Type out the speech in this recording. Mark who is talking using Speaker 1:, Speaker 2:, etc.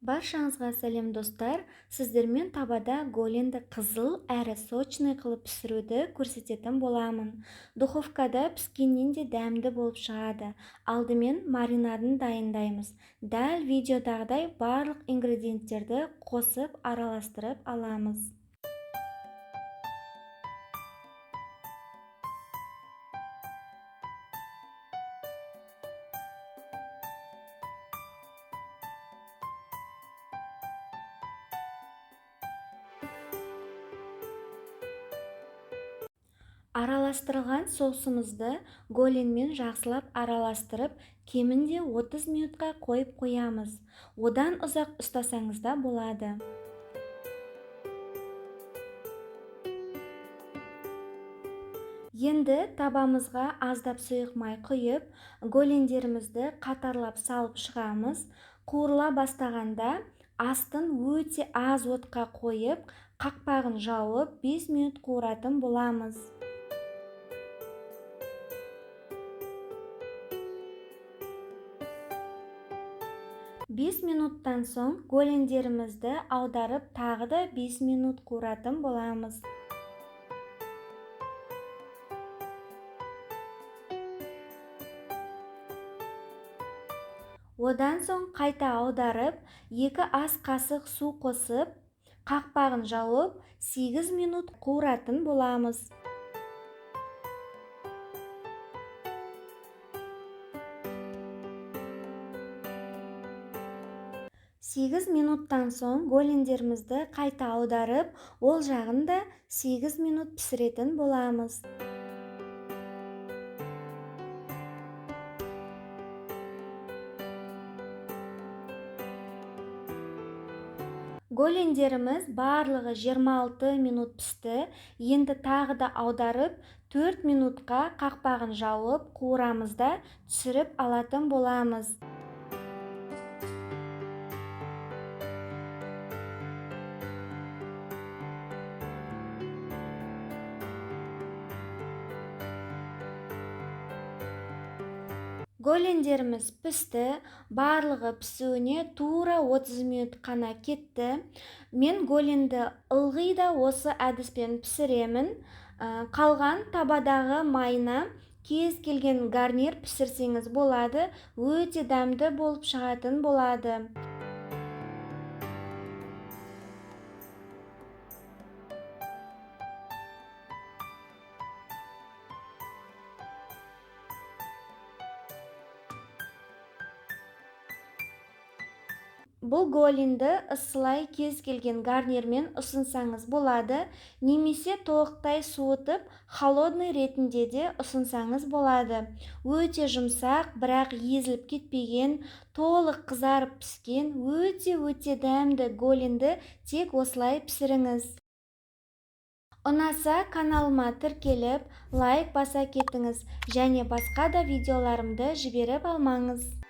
Speaker 1: Баршаңызға сәлем, достар! Сіздермен табада голенді қызыл әрі сочный қылып пісіруді көрсететін боламын. Духовкада піскеннен де дәмді болып шығады. Алдымен маринадын дайындаймыз. Дәл видеодағыдай барлық ингредиенттерді қосып араластырып аламыз. Араластырылған соусымызды голенмен жақсылап араластырып, кемінде 30 минутқа қойып қоямыз. Одан ұзақ ұстасаңыз да болады. Енді табамызға аздап сұйық май құйып, голендерімізді қатарлап салып шығамыз. Қуырыла бастағанда астын өте аз отқа қойып, қақпағын жауып 5 минут қуыратын боламыз. 5 минуттан соң голендерімізді аударып, тағы да 5 минут қуыратын боламыз. Одан соң қайта аударып, 2 ас қасық су қосып, қақпағын жауып, 8 минут қуыратын боламыз. 8 минуттан соң голендерімізді қайта аударып, ол жағын да 8 минут пісіретін боламыз. Голендеріміз барлығы 26 минут пісті. Енді тағы да аударып, 4 минутқа қақпағын жауып, қуырамыз да түсіріп алатын боламыз. Голендеріміз пісті, барлығы пісуіне тура 30 минут қана кетті. Мен голенді ылғи да осы әдіспен пісіремін. Қалған табадағы майына кез келген гарнир пісірсеңіз болады, өте дәмді болып шығатын болады. Бұл голенді ысылай кез келген гарнирмен ұсынсаңыз болады, немесе толықтай суытып, холодный ретінде де ұсынсаңыз болады. Өте жұмсақ, бірақ езіліп кетпеген, толық қызарып піскен, өте-өте дәмді голенді тек осылай пісіріңіз. Ұнаса каналыма тіркеліп, лайк баса кетіңіз және басқа да видеоларымды жіберіп алмаңыз.